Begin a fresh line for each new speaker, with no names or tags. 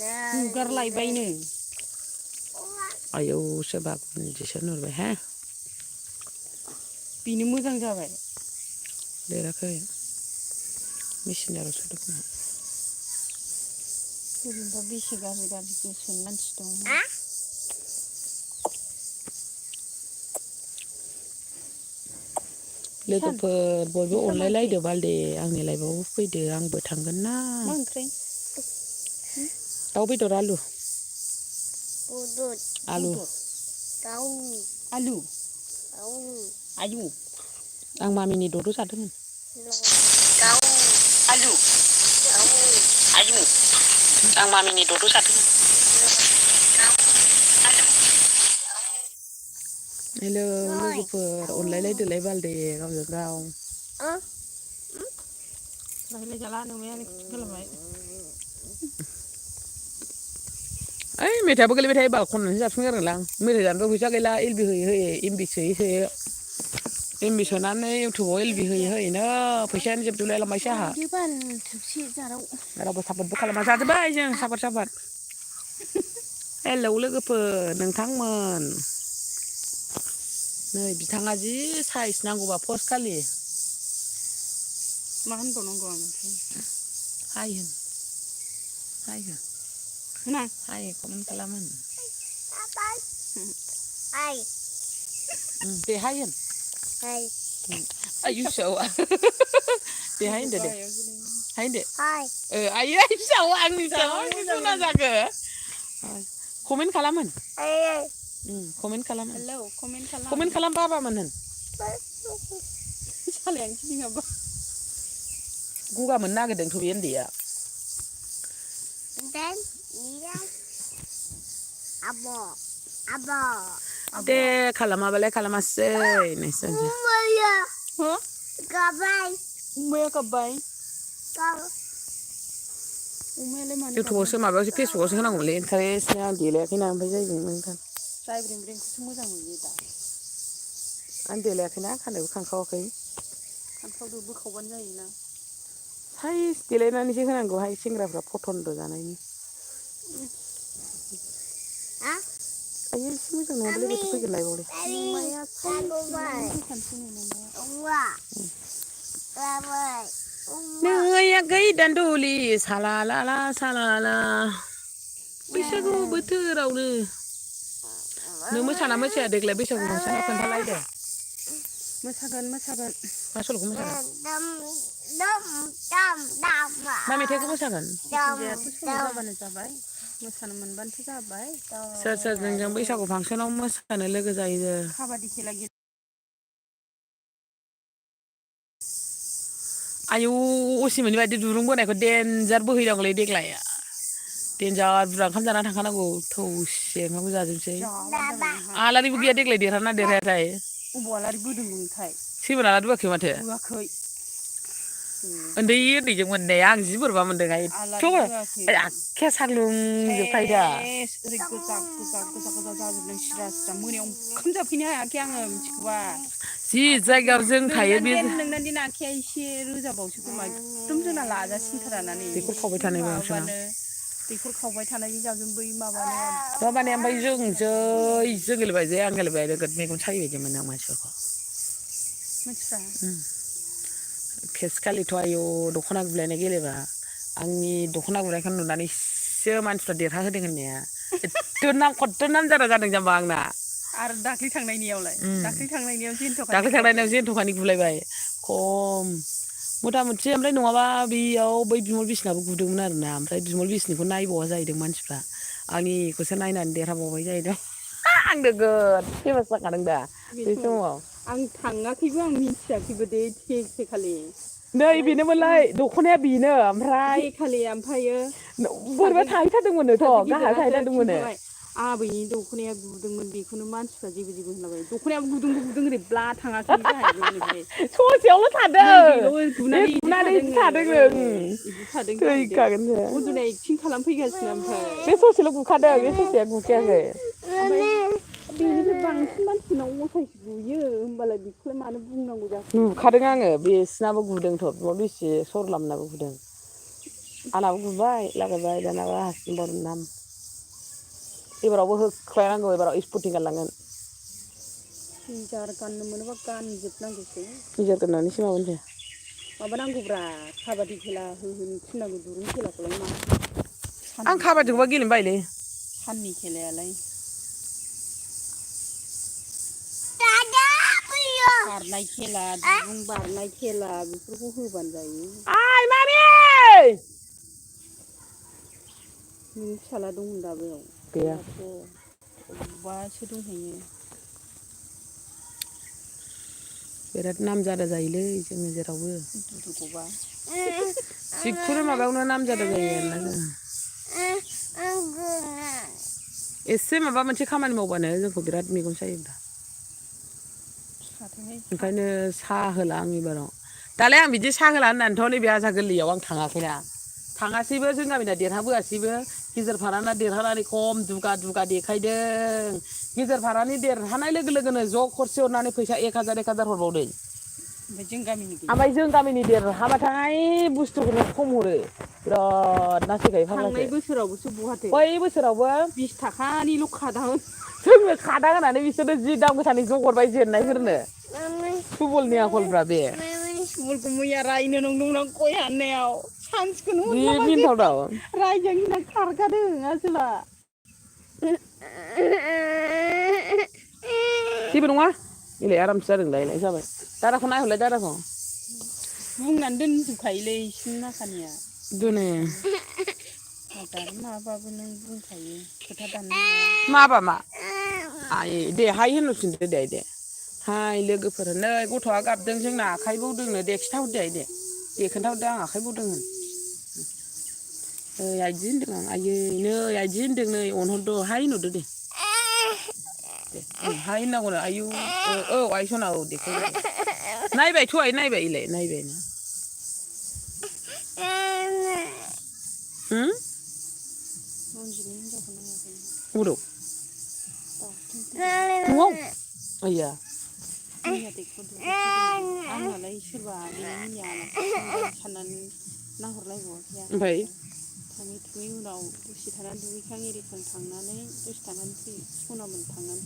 नुगारलायबायनो
आयौ सोरबा गुन्दिसो नुबाय हा
बेनो मोजां जाबाय
देराखै मेसिनाव सोदों
ओरैनोबा बेसे गाज्रि गाज्रि गोसोनि मानसि दं
लोगोफोर बयबो अनलायलायदो बाल दे आंनि लाइफआवबो फैदो आंबो थांगोन ना
मा ओंख्रि
दाउ बेदर आलु आलु
आलु आलु
आं मामिनि दद' जादोंमोन
आलु आलु
आं मामिनि दद' जादोंमोन हेलौ लोगोफोर अनलायलायदोलाय बाल दे गावजों गाव
रायलाय जाला नोमायानो खालामबाय
ओइ मेथाइयाबो गोलैबाय थायो बाल खननानै जाफिनगारगोनलां मेथाइ जानोबो फैसा गैला एलबि होयै होयै एमबि सोयै सोयै एमबि सोनानै इउटुबाव एलबि होयै होयैनो फैसायानो जोबजोबलाय लांबायसो आंहा रावबो सापर्टबो खालामा जाजोब्बाय जों सापर्ट हेलौ लोगोफोर नोंथांमोन नै बिथाङा जि साइज नांगौबा पस्ट खालि
मा होनबावनांगौ आं ओमफ्राय
हाय होन हाय हो
होना
हाय कमेन्ट खालाम होन दे हाय होन आयु फिसावा दे हाय होनदो दे हाय होनदो आयै फिसावा आंनि फिसावा आंनि सना जागो कमेन्ट खालाम होन कमेन्ट खालाम
हेलौ
कमेन्ट खालाम बाबामोन होन
सालायानो गिदिङाबा
गगा मोननो नागिरदोंथ' बे उन्दैया दे खालामाबालाय खालामासै नोंसोर
अमाया गाबबाय अमायालाय मानो
इउटुबावसो माबायावसो फेसबुकआवसो होनांगौमोनलै इन्टारेस्टनो आं देलायाखैना ओमफ्राय जायजों नोंथां
जायब्रें-ब्रेंखौसो मोजां नुयो दा
आं देलायाखैना खानायबो खानखावाखै
खानखावदो बोखावबानो जायोना
साइस देलायनानैसो होनांगौहाय सेंग्राफ्रा फटनल' जानायनि आयै एसे मोजां नङाबालाय बोरैथो फैगोन लायबावलाय नैया गैदान दुलि सालालाला सालाला बैसागु बोथोरावनो नों मोसाना मोसाया देग्लाय बैसागु फांसनाव खोन्थालायदो
मोसागोन
मा सल'खौ मोसागोन मा मेथाइखौ मोसागोन
जायाथ' सल' जाबानो जाबाय मोसानो मोनबानोथ' जाबाय
सोर सोर जोंजों बैसागु फांसनाव मोसानो लोगो जायो
काबादि खेला
आयौ असिमोननि बायदि दुरुं बोनायखौ देन्जार बोहैनांगौलै देग्लाय देन्जार बुरजा ओंखाम जानानै थांखानांगौ थौसे ओंखामखौ जाजोबसै आलारिबो गैया देग्लाय देरहाना देरहायाथाय
अबाव आलारि बोदों नोंथाय
सेमोन आलारि बोआखै माथो
बोआखै
उन्दै उन्दैजों मोननाया आं जि बोरैबा मोनदोंहाय आखाया साग्लुंजोबखायो दा
ओरै गोजा जाजोबदों सिरा मोनायाव ओंखाम जाफैनो हायाखै आङो मिथिगौबा
जि जायगायाव जों थायो बे
नोंना दिन आखाया एसे रोजाबावसो खोमा एकदम जोंना लाजासिनथारानानै
दैखर खावबाय
एसे
थानाय बांसोना
माबाबानो दैखर खावबाय थानायजों जाबजों बै माबानाया
माने ओमफ्राय जों गेलेबाय जे आं गेलेबाय नोगोद मेगन सायो बायदि मोनो आं मानसिफोरखौ
मानसिफ्रा
खेबसेखालिथ' आयौ दख'ना गुलायनाय गेलेबा आंनि दख'ना गुनायखौ नुनानैसो मानसिफ्रा देरहाहोदों होननाया खदथ' नाम जादा जादों जाम्बा आंना
आरो दाख्लै थांनायनियावलाय दाख्लै थांनायनियाव
दाख्लै थांनायनियाव जेनथ'खानि गुलायबाय खम मथा मथि ओमफ्राय नङाबा बेयाव बै बिमल बिसिनाबो गुदोंमोन आरोना ओमफ्राय बिमल बिसिनिखौ नायबावा जाहैदों मानसिफ्रा आंनिखौसो नायनानै देरहाबावबाय जाहैदों आं नोगोद फेमास जाखादों दा बे समाव
आं थाङाखैबो आं मिथियाखैबो दे थेखालि
नै बेनोमोनलाय दख'नाया बेनो ओमफ्राय
थेखालि ओमफ्रायो
बोरैबा थाहैथारदोंमोननोथ' गाहायाव
गिदिरासो
थाहैथारदोंमोननो
खिन्थाबाय आबैनि दख'नाया गुदोंमोन बेखौनो मानसिफ्रा जेबो होनलाबाय दख'नायाबो गुदुंबो गुदुं ओरै ब्ला थाङाखै जाहैदों ओमफ्राय
ससेयावल' थादों
नैबेल'
बे
गुनानै इदि
गुनानै
थादोंनो
थादों
इदि थादों जाहैदों
थैखागोन बे
उन्दुनाय एक्टिं खालामफैगासिनो ओमफ्राय
बे ससेल' गुखादों बे ससेया गुखायाखै
बेनिफ्राय बांसिन मानसिनाव असाइस गुयो होमबालाय बेखौलाय मानो बुंनांगौ जाखो
नुखादों आङो बिसिनाबो गुदोंथ' बेसे सरलामनाबो गुदों आंनाबो गुबाय लागायबाय दानाबा हारसिं बरनाम एबारावबो होख्लायनांगौ एबाराव स्पर्टिं गानलांगोन
सिजार गाननो मोनोबा गानजोबनांगौसो
सिजार गाननानैसो माबानोसै
माबा नांगौब्रा काबादि खेला होहोनो थिननांगौ दुरुं खेलाखौलाय मा
आं
साननि खेलाया
काबादिखौबा गेलेनो बायोलै
साननि खेलायालाय खारनाय खेला दुरुं बारनाय खेला बेफोरखौ होबानो जायो
आइ मामि
नोंनि फिसाला दं दा बेयाव
गैया
गैयाथ' अबावबासो दंहैयो
बिराद नामजादा जायोलै जोङो जेरावबो
दुदुगबा
जिखुनु माबायावनो नामजादा जायो आरोना जोङो एसे माबा मोनसे खामानि मावबानो जोंखौ बिराद मेगन सायोब्रा ओंखायनो साहा होला आं एबाराव दालाय आं बिदि साहा होला होननानैथ' नैबे आजा गोरलैयाव आं थाङाखैना थाङासैबो जों गामिना देरहाबोआसैबो गेजेर फाराना देरहानानै खम दुगा दुगा देखायदों गेजेर फारानि देरहानाय लोगो लोगोनो ज' खरसे हरनानै फैसा 1000 हरबावदों ओमफ्राय जों गामिनि देरहाबाथाय बुस्थुखौनो खम हरो बिराद नासयखायो फाग्लासो
थांनाय बोसोरावबोसो बहाथो
बै बोसोरावबो
20 थाखानिल' खादामोन
जोङो खादा होनानै बिसोरनो जि दाम गोसानि ज' हरबाय जेननायफोरनो सुबलनि आखलफ्रा बे
सुबलखौ मैया रायनो नंदोंमोन गय हाननायाव सानसेखौनो
जि
हरस्लाबासै
मिनिथावथाव
रायजानो गिना खारखादों आसोला
जेबो नङा इलाय आरामसो जादोंलाय इलाय जाबाय दादाखौ नायहरलाय दादाखौ
बुंनानै दोनजोबखायोलै इसिनि माखानिया
दोनो
हाजार माबाबो नों बुंखायो खोथा दाननो हाया
माबा मा आइ दे हाय होनहरफिनदो दे दे हाय लोगोफोर नै गथ'आ गाबदों जोंना आखाइ बौदोंनो दे खिन्थाहरदो आइ दे खोन्थाहरदो आं आखाइ बौदों होन आइदि होनदों आं आयै नै आइदि होनदों नै अनहरदो हाय होनहरदो दे दे हाय होननांगौनो आयु औ आइ सना औ देखायबाय नायबायथ' आइ नायबाय इलाय नायबायना
रनजितनि हिनजावखौ नायाखै
अबाव न'आव आइया
आंनालाय सोरबा मैया आलासि साननानै नाहरलायबावाखै आं
ओमफ्राय
थाङै थुङै उनाव दसे थानानै दुगैखां एरिखां थांनानै दसे थानानै सनामोन थांनानै